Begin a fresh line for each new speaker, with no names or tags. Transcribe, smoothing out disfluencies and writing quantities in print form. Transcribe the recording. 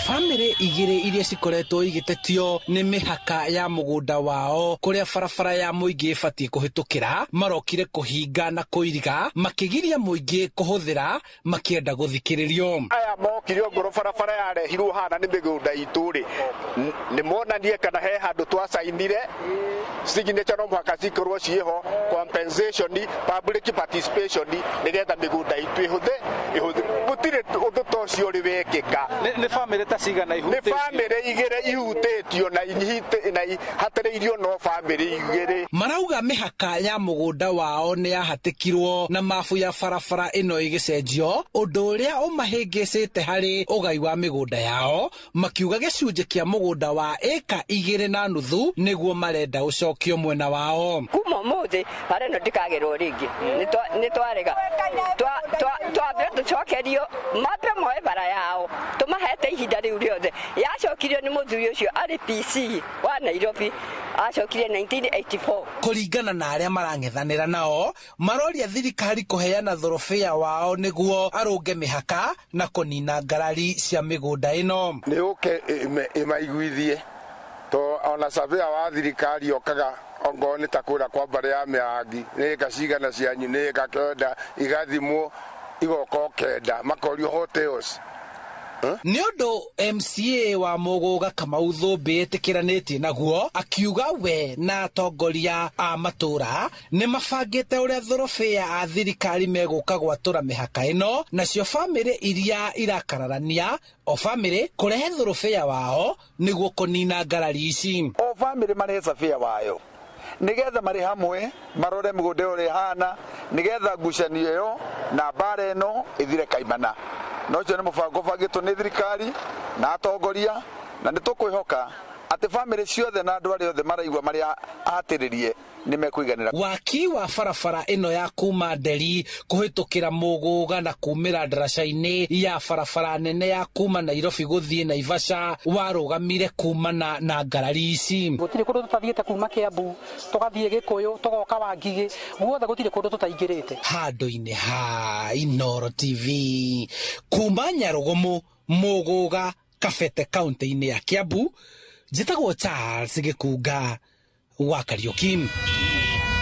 Bamĩrĩ igĩrĩ iria cikoretwo igĩtetio nĩ mĩhaka ya mũgũnda wao kũrĩa barabara ya mũingĩ ĩbatiĩ kũhĩtũkĩra marokire kũhinga na kũiriga makĩgiria mũingĩ kũhũthĩra makĩenda gũthikĩrĩrio.
Aya mokire ongorwo barabara yarehirwo hana nĩ mĩgũnda itũ rĩ, nĩ monanie kana he handũ twacainire signature no mũhaka cikorwo ciĩho, compensation, public participation, nĩgetha mĩgũnda itũ ĩhũthĩ ĩhũthĩ. Gũtirĩ ũndũ ta ũcio ũrĩ wekĩka.
Nĩ bamĩrĩ ta cigana
nĩ
ihutĩtio?
Bamĩrĩ igĩrĩ ihutĩtio na na ihatĩrĩirio no bamĩrĩ igĩrĩ.
Marauga mĩhaka ya mũgũnda wao nĩ yahatĩkirwo na mabu ya barabara ĩno ĩgĩcenjio, ũndũ ũrĩa ũmahĩngĩcĩte harĩ ũgai wa mĩgũnda yao, makiuga gĩcunjĩ kĩa mũgũnda wa ĩka 2.5 nĩguo marenda ũcokio mwena wao.
Kuma ũmũthĩ bara ĩno ndĩkagerwo rĩngĩ. Nĩ twarega. Twambe tũcokerio mambe moe bara yao tũmahete ihinda rĩu rĩothe. Yacokirio nĩ mũthuri ũcio arĩ PC wa Nairobi, acokire 1984.
Kũringana na arĩa marang'ethanĩra nao, maroria thirikari kũheana thorobĩa wao nĩguo arũnge mĩhaka na kũnina ngarari cia mĩgũnda ĩno.
Nĩ ũke ĩmaiguithie to ona surveyor wa thirikari okaga ongorwo nĩ ta kũrĩa kwa mbarĩ ya mĩrangi nĩ ĩka cigana cianyu, nĩ ĩka 9, igathimwo igoka o 9, makorio hotels.
Nĩ ũndũ MCA wa Mũgũga Kamau Thũmbĩ etĩkĩranĩtie naguo, akiuga we na atongoria a matũũra nĩ mabangĩte ũrĩa thorobĩa a thirikari megũka gwatũra mĩhaka ĩno, nacio bamĩrĩ iria irakararania o bamĩrĩ kũrehe thorobĩa wao nĩguo kũnina ngarari ici.
O bamĩrĩ marehe surveyor wayo nigetha marĩ hamwe marore mũgũnda ũrĩa ĩhana, nigetha ngucanio ĩyo na mbara ĩno ĩthire kaimana. Na ũcio nĩ mũbango ũbangĩtwo nĩ thirikari na atongoria, na nĩ tũkwĩhoka atĩ bamĩrĩ ciothe na andũ arĩa othe maraigua marĩ ahatĩrĩrie nĩ mekũiganĩra.
Waki wa barabara ĩno ya kuma Nderi kũhĩtũkĩra Mũgũga na kumĩra ndaraca-inĩ ya barabara nene ya kuma Nairobi gũthiĩ Naivasha warũgamire kumana na ngarari ici.
Gũtirĩ kũndũ tũtathiĩte kuma Kiambu, tũgathiĩ Gĩkũyũ, tũgoka Wangigĩ, guothe gũtirĩ kũndũ tũtaingĩrĩte.
Handũ-inĩ ha Inooro TV kuma Nyarũgũmũ, Mũgũga, Kabete, kaunti-inĩ ya Kiambu, njĩtagwo Charles Gĩkunga wa Kariuki.